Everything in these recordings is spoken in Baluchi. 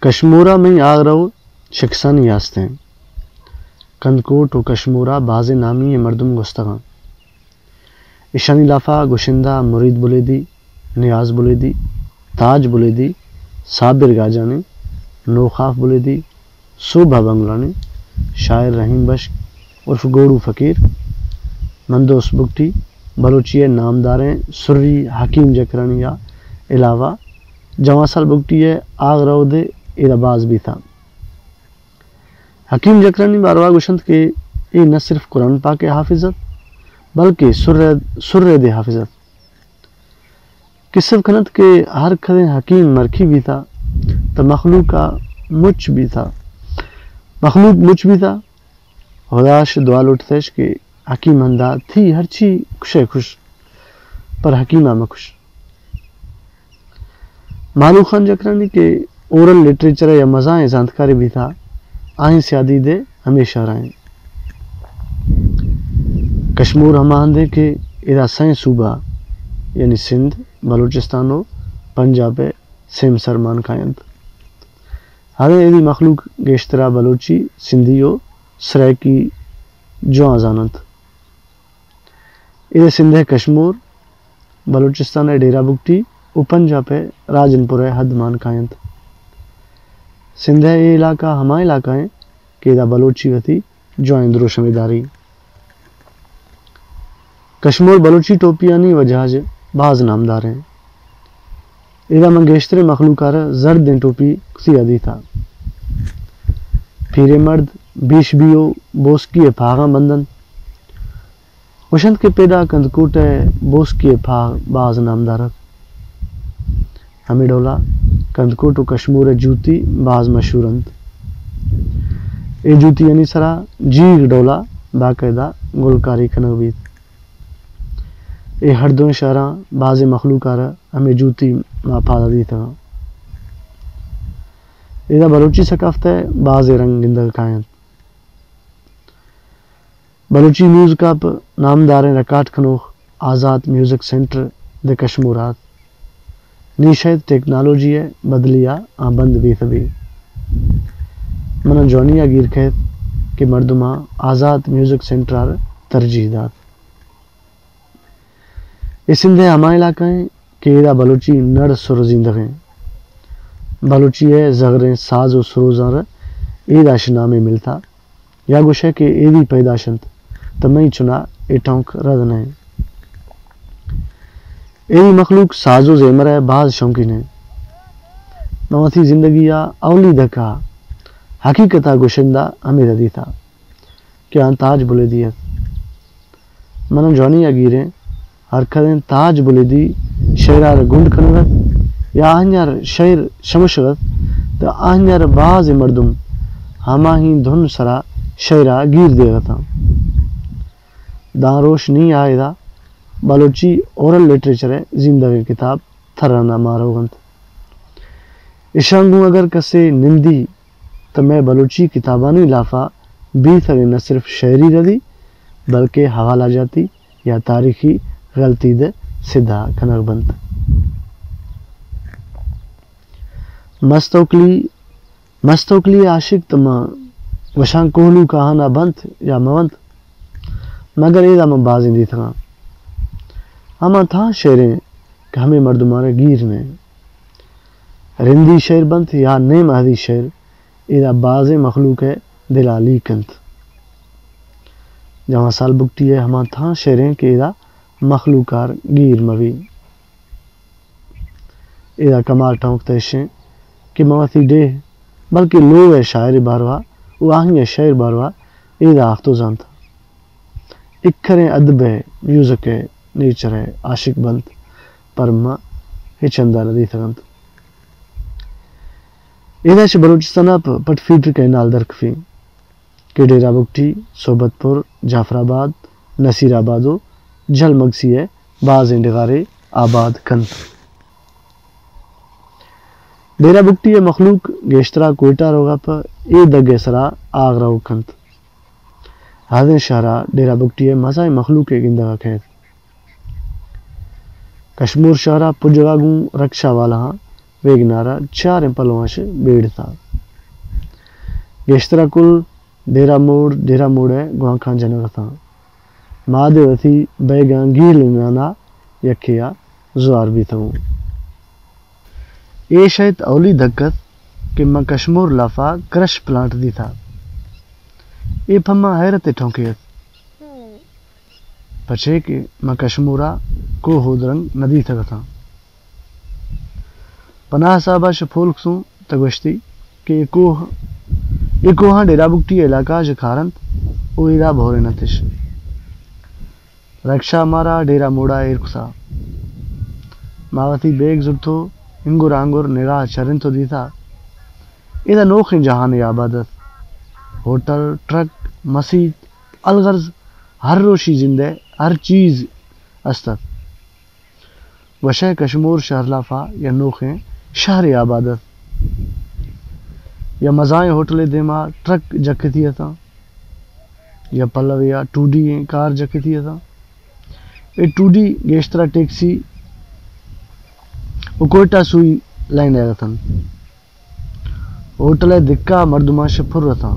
کشمورا مئی آغرو شکسانی یاستیں۔ کندکوٹ و کشمورا بازیں نامی ئیں مردم گوستگاں۔ ایشانی لافا گشندہ مرید بلیدی، نیاز بلیدی، تاج بلیدی، صابر گاجانی، نوخاف بلیدی، سوبھا بنگلانی، شاعر رحیم بشک عرف گوڑو فقیر، مندوس بگٹی، بلوچی ءِ نامداریں سری حکیم جکرانی ءَ علاوہ جوانسال بگٹی ءِ آغرو دے ایدا باز بیتاں۔ حکیم جکرانی باروا گوشنت کہ اے نہ صرف قرآن پاک ءِ حافظ ات، بلکہ سر ءِ، سر ءِ دے حافظ ات۔ کسہ کنت کہ ہر کدیں حکیم مرکی بیتا، تہ مخلوق ءَ مچ بیتا۔ مخلوق مچ بیتا۔ ہداش دعا لوٹتش کہ حکیم ہندا تھی ہرچی کشے کش، پر حکیمہ مکش۔ مالو خان جکرانی کہ اورل لٹریچر ءِ یا مزائیں زانتکارے بیتا، آہیں سیادی دے ہمیشہ رائیں۔ کشمور ہما ہندے کہ ادا سئیں صوبہ، یعنی سندھ، بلوچستان و پنجاب ءِ سیم سر مان کاینت۔ ہدے ایدی مخلوق گیشترا بلوچی، سندھی و سرائیکی جوان زاننت۔ اے سندھ ءِ کشمور، بلوچستان ءِ ڈیرہ بگٹی و پنجاب ءِ راجن پور ءِ حد مان کاینت۔ سندھ ءِ اے علاقہ ہما علاقہ ایں کہ ادا بلوچی وتی جوائیں دروشمے داری۔ کشمور بلوچی ٹوپیانی وجہ ءَ باز نامدار ایں۔ ادا من گیشتریں مخلوق ءَ را زردیں ٹوپی کتی ءَ دیتا۔ پیریں مرد بیش بی و بوسکی ءِ پاغاں بندنت۔ گوشنت کہ پیدا کندکوٹ ءِ بوسکی ءِ پاغ باز نامدار ات۔ ہمے ڈولا کندکوٹ و کشمور ءِ جوتی باز مشہور انت۔ اے جوتیانی سرا جیگ ڈولا باقاعدہ گلکاری کنگ بیت۔ اے ہر دوئیں شہراں بازیں مخلوق ءَ را ہمے جوتی ما پادا دیتگاں۔ ادا بلوچی ثقافت ءِ بازیں رنگ گندگ کاینت۔ بلوچی میوزک ءَ پہ نامداریں ریکارڈ کنوخ آزات میوزک سینٹر دے کشمور ات۔ نی شاید ٹیکنالوجی ءِ بدلی ءَ آ بند بیت بی۔ من جوانی ءَ گیر کیت کہ مردماں آزات میوزک سینٹر ءَ ترجیح دات۔ اے سندھ ءِ ہما علاقہ ایں کہ ادا بلوچی نڑ سر زیندگ ایں۔ بلوچی ءِ زغریں ساز و سروزاں را ادا اش نامے ملتا۔ یا گوشئے کہ ایدی پیداش انت، تہ مئی چنا اے ٹونک رد نہ انت۔ ایدی مخلوق ساز و زیمر ءِ باز شوقین انت۔ من وتی زندگی ءَ اولی دکا حقیقت ءَ گشندہ ہمیدا دیتا کہ آں تاج بلیدی ات۔ من جوانی ءَ گیریں، ہر کدیں تاج بلیدی شعر ءَ را گونڈ کنگ ات یا آہنی ءَ را شعر شمشگ ات، تہ آہنی ءَ را بازیں مردم ہماہی دھن سرا شعر ءَ گیر دیگ اتاں۔ داں روشنی ءَ ادا بلوچی اورل لٹریچر ءِ زندگیں کتاب تھرانا ماروگ انت۔ اشاں گوں اگر کسے نندی تہ مئے بلوچی کتابانی لافا بیتگیں نہ صرف شعری ردی، بلکہ حوالہ جاتی یا تاریخی غلطی دے سدھا کنگ بنت۔ مستوکلی، مستوکلی عاشق تہ ما وشاں کوہلو کاہانا بنت یا مونت، مگر ایدا من بازیں دیتگاں۔ ہما تھاں شعریں کہ ہمے مردماں را گیر نہ۔ رندی شعر بنت یا نیم عہدی شعر، ایدا بازیں مخلوق ءِ دل ءَ لیک انت۔ جوان سال بگٹی ءِ ہما تھاں شعریں کہ ایدا مخلوق ءَ را گیر مہ بی۔ ایدا کمال ٹونک تہ اشیں کہ من وتی ڈیھ بلکہ لوگ ءِ شاعر ءِ باروا و آہنگ ءِ شعر باروا ایدا آختو زانت۔ اکریں ادب ءِ، میوزک ءِ، نیچر ءِ عاشق بنت، پر ما ہچ ہندا نہ دیتگ انت۔ ایدا چہ بلوچستان ءَ پ-، پٹ فیڈر کینال درکفی کہ ڈیرہ بگٹی، صحبت پور، جعفر آباد، نصیر آباد و جھل مگسی ءِ بازیں ڈغارے آباد کنت۔ ڈیرہ بگٹی ءِ مخلوق گیشترا کوئٹہ روغا پہ اے دگ ءِ سرا آغرو کنت۔ ہدیں شہرا ڈیرہ بگٹی ءِ مزائیں مخلوقے گندگا کئیت۔ کشمور شہرا پجگا گوں رکشہ والاہاں ویگنارا چاریں پلواں شہ بیڑتا۔ گیشترا کل ڈیرہ موڑ، ڈیرہ موڑ ءِ گوانکاں جنگ اتاں۔ مادے وتی بیگاں گیل نانا یکے ءَ زوار بیتگوں۔ اے شئیت اولی دھک ات کہ من کشمور لافا کرش پلانٹ دیتا۔ اے پہ من حیرت ءِ ٹھونکے ات۔ پچے کہ من کشمورا کوہ ہود رنگ نہ دیتگ اتاں۔ پناہ صاحبا شہ پولکسوں تہ گوشتی کہ اے کوہ، اے کوہاں ڈیرہ بگٹی علاقہ شہ کارنت او ایرا بھورینتش۔ رکشا مارا ڈیرہ موڑا ایر کتا۔ ما وتی بیگ زرتو، انگر آنگر نگاہ چرینتو دیتا۔ ادا نوخیں جہانے آباد ات۔ ہوٹل، ٹرک، مسیت، الغرض ہر روشی زندے ہر چیز است ات۔ گوشئے کشمور شہر لافا یا نوخیں شہرے آباد ات۔ یا مزائیں ہوٹلے دیما ٹرک جکتی اتاں، یا پلویا ٹوڈی ایں کار جکتی اتاں۔ اے ٹوڈی گیشترا ٹیکسی و کوئٹہ سوئی لائن ءَ اتنت۔ ہوٹل ءِ دکا مردماں شہ پر اتاں۔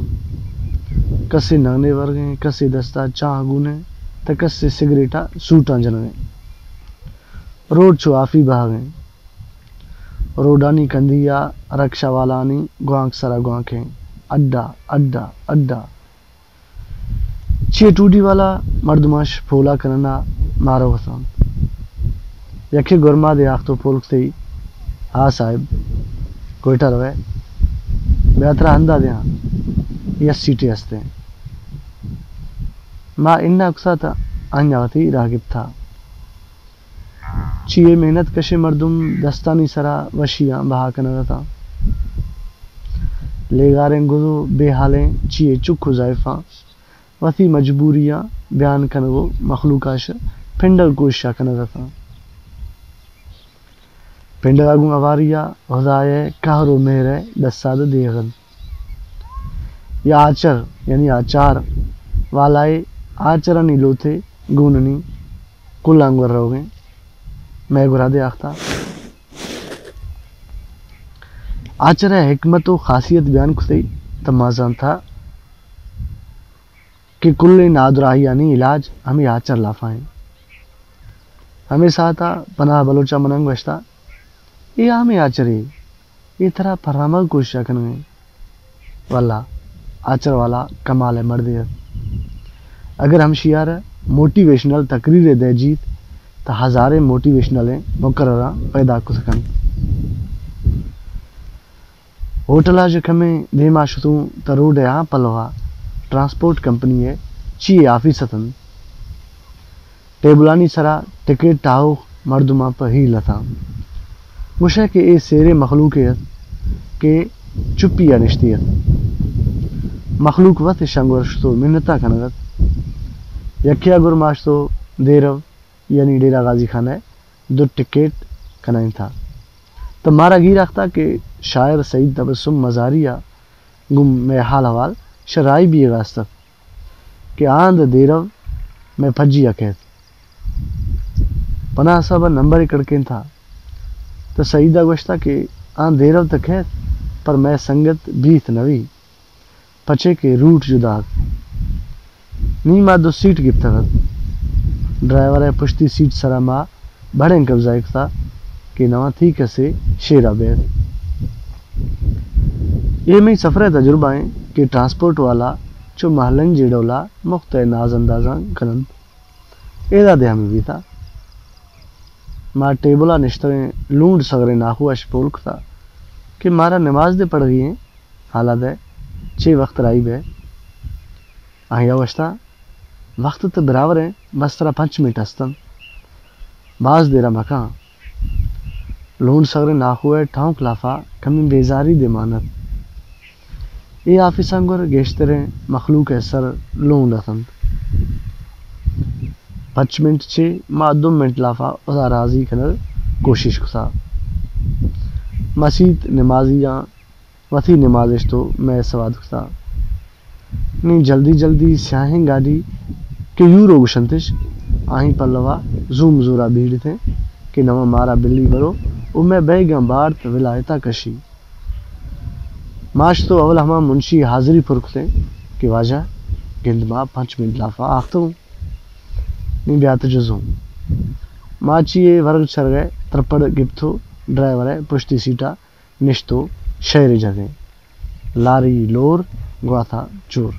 کسے نانے ورگیں، کسے دستا چاہ گونیں، تہ کسے سگریٹا سوٹاں جنگیں۔ روڈ چو آفی بہگیں۔ روڈانی کندیا رکشہ والانی گوانک سرا گوانکیں۔ اڈا، اڈا، اڈا۔ چی ٹوڈی والا مردماش پولا کننا مارو ہسان۔ یکے گورما دے آختو پولک تئی، ہا صاحب، کوئٹہ روے، بیا ترا ہندا دیاں، یس سیٹے ہستیں۔ ما انا کسا تا آنیا وتی راہ گپتا۔ چی اے محنت کشیں مردم دستانی سرا وشیاں بہا کنگ اتاں۔ لیگاریں گدو بے حالیں چی اے چک و زائفاں وتی مجبوریاں بیان کنگ و مخلوقاش پنڈگ کوششا کنگ اتاں۔ پنڈگا گوں اواریا خدائے قہر و مہرے ڈساد دیغن۔ یا آچر، یعنی آچار والائے آچرانی لوتے گوننی کلانگ ور روگیں۔ مئے گرا دے آختا۔ آچر ءِ حکمت و خاصیت بیان کتئی تہ ما زانتا کہ کلیں نادراہیانی علاج ہمے آچر لافا ایں۔ ہمے ساعتا پناہ بلوچا مننگ گوشتا، اے ہمے آچرے، اے ترا پرامگ کوششا کنگیں۔ واللہ آچر والا کمال ءِ مردے ات۔ اگر ہمشی ءَ را موٹیویشنل تقریر ءَ دئے جیت تہ ہزاریں موٹیویشنلیں مقرراں پیدا کت کنت۔ ہوٹل ءَ چہ کمیں دیما شتوں تہ روڈ ءِ آ پلوا ٹرانسپورٹ کمپنی ءِ چی ءِ آفیس اتنت۔ ٹیبلانی سرا ٹکٹ ٹاہوک مردماں پہ ہیل اتاں۔ گوشئے کہ اے سیریں مخلوقے ات کہ چپی ءَ نشتی ات۔ مخلوق وت اشاں گور شتو منتاں کنگ ات۔ یکے ءَ گور ما شتو دیرو، یعنی ڈیرہ غازی خان ءِ دو ٹکٹ کنائینتا۔ تہ مارا گیر آختا کہ شاعر سعید تبسم مزاری ءَ گوں مئے حال احوال شہ راہی بیغا است ات۔ کہ آند دیرو مئے پجی ءَ کیت۔ پناہ صاحب ءَ نمبرے کڑکینتا تہ سعید ءَ گوشتا کہ آں دیرو تہ کیت پر مئے سنگت بیت نوی، پچے کہ روٹ جدا ات۔ نی ما دو سیٹ گپتگ ات۔ ڈرائیور ءِ پشتی سیٹ سرا ما بھڑیں قبضہ کتا کہ نواں تھی کسے شیرا بیت۔ اے مئی سفر ءِ تجربہ ایں کہ ٹرانسپورٹ والا چو مہلنجے ڈولا مخت ءِ ناز اندازاں کننت۔ اے دادے ہمے بیتا۔ ما ٹیبل ءَ نشتگیں لونڈ سگریں ناخو اش پول کتا کہ مارا نماز دے پڑھگی ایں، حالا دے چے وقت راہی بے۔ آہیا گوشتا، وقت تہ برابر ایں، بس ترا پنچ منٹ ہستن۔ باز دیرا مکاں۔ لونڈ سگریں ناخو ءِ ٹھونک لافا کمیں بیزاری دے مان ات۔ اے آفیساں گور گیشتریں مخلوق ءِ سر لونڈ اتنت۔ پنچ منٹ چے ما دو منٹ لافا ادا راضی کنگ کوشش کتا۔ مسیت نمازیاں وتی نماز اش تو مئے سواد کتا۔ نی جلدی جلدی سیاہیں گاڑی کہ یورو گوشنتش، آہیں پلوا زوم زورا بیڑتیں کہ نواں مارا بلی برو او مئے بیگاں بارت ولایتا کشی۔ ما شتو اول ہما منشی حاضری پر کتیں کہ واجہ گند ما پنچ منٹ لافا آختوں۔ نی بیات جزوں۔ ما چی اے ورگ چرگ ء ترپڑ گپتو ڈرائیور ء پشتی سیٹا نشتو شئیرے جتیں۔ لاری لور گواتا چور۔